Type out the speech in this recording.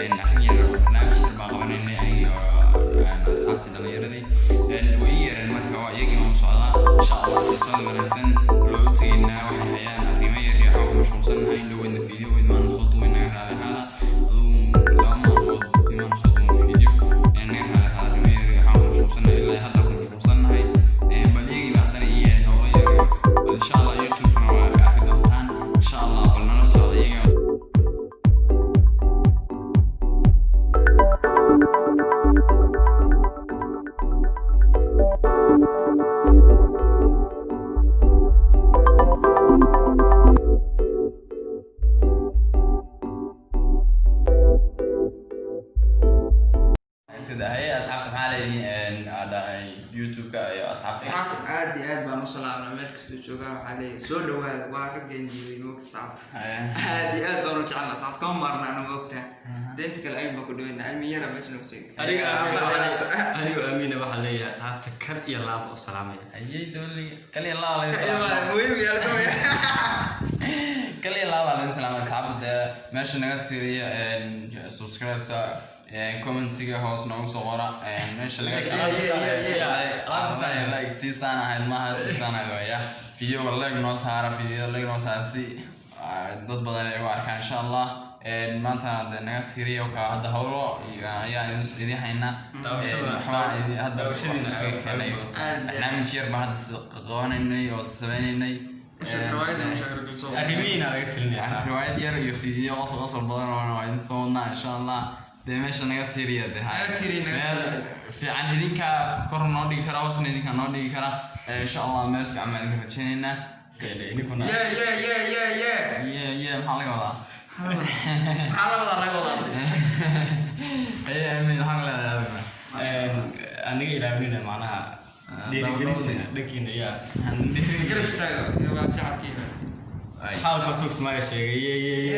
Arrin yar oo barnaamij yar baan qabanaynay aniga iyo asxaabtii dhalinyaradii. Way ii yeereen, marka waa iyagii waan u socdaa insha Allah. Si socod wanaagsan loo tegaynaa, waxay hayaan arrimo yar iyo waxaan ku mashquulsanahay. Dhaweydna video-weyd maanu soo duubay, naga raali ahaada. Aduu 2 maalmood imaanu soo duubay video, naga raali ahaada. Arrimo yar iyo waxaan ku mashquulsanahay, ilaa hadda ku mashquulsanahay. Bal iyagiiba haddana ii yeeray howlo yar iyo bal insha Allah YouTube-kana waa ka arki doontaan insha Allah. Bal nala socda iyaga. Sida haye asxaabta, maxaa leedihiin YouTube-ka iyo asxaabta? Asxaabta aad iyo aad baan u salaamnaa meel kastoo joogaan. Waxaa leeyahay soo dhawaada, waa raggeen diiday moogta saabta. Aad iyo aad baan u jecelnaa saabta, kama maarna anu moogta. Deynta kale ayn baan ku dhaweynaa, almi yara meesha noogu sheegay. Aniga anigo Amiina waxaan leeyahay asxaabta kar iyo laaba oo salaamaya. Ayay dowli kaliya laaba laga salaama. Muhiim yaa la dooya. Kaliya laaba laga salaama asxaabta. Dee meesha naga tiriya subscribe-ta, comment-iga hoos noogu soo qora meesha laga tiriyo. Like tiisaan ahayd maaha, tiisaan ahayd waaya. Video-ga like noo saara, video like noo saara si dad badan ay u arkaan insha Allah. Maantana dee naga tiriya ka hadda howlo ayaa idin haynaa. Waxbaa hadda daawashadiina wax iskaga keenay. Aad. Barnaamij yar baan hadda qabanaynay oo sameynaynay. Arrimihiina laga talinaya asxaabta. Riwaayad yar iyo video qosol qosol badan oo waa idin soo wadnaa insha Allah. Dee meesha naga tiiriya dee hay. Naga tiiriya, naga Meel fiican idinkaa kor noo dhigi kara, hoosna idinkaa noo dhigi kara. Insha Allah meel fiican baan idinka rajaynaynaa. Idinkuna. Ye ye ye ye ye. Ye ye, maxaa laga wadaa? Maxaa la wadaa, laga wadaa? Haye Amiin, maxaa ka leedahay adiguna? Aniga ilaalinina macnaha dhiirigelinta dhankiina yaa. Garab istaaga waa shacabkiina. Xaalka sugs maaga sheegay ye ye ye.